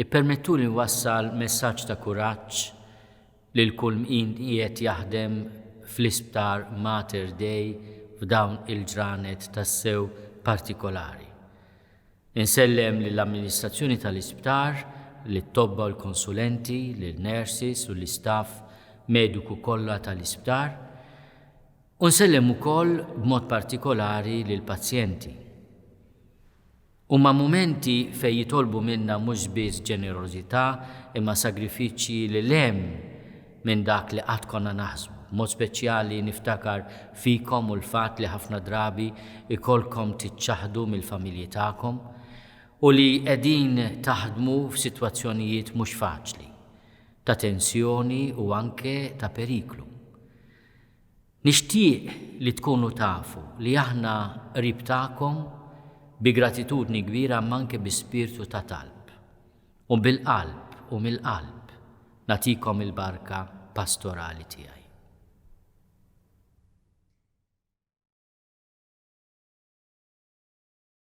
Ippermettuli nwassal messaġġ ta' kuraġġ lil kull min qiegħed jaħdem fl-Isptar Mater Dei f'dawn il-ġranet tassew partikolari. Insellem lill-amministrazzjoni tal-isptar, lit-tobba u l-konsulenti, lin-nurses u l-istaff mediku kollha tal-isptar, u nsellem ukoll b'mod partikolari lill-pazjenti. Huma mumenti fejn jitolbu minna mhux biss ġenerożità imma sagrifiċċji lil hemm minn dak li qatt konna naħsbu. B'mod speċjali niftakar fikom u l-fatt li ħafna drabi jkollkom tiċċaħħdu mill-familji tagħkom u li qegħdin taħdmu f'sitwazzjonijiet mhux faċli, ta' tensjoni u anke ta' periklu. Nixtieq li tkunu tafu li aħna qrib tagħkom bi gratitudni kbira imma anke bi spirtu ta' talb. U bil-qalb u mill-qalb nagħtikom il-barka pastorali tiegħi.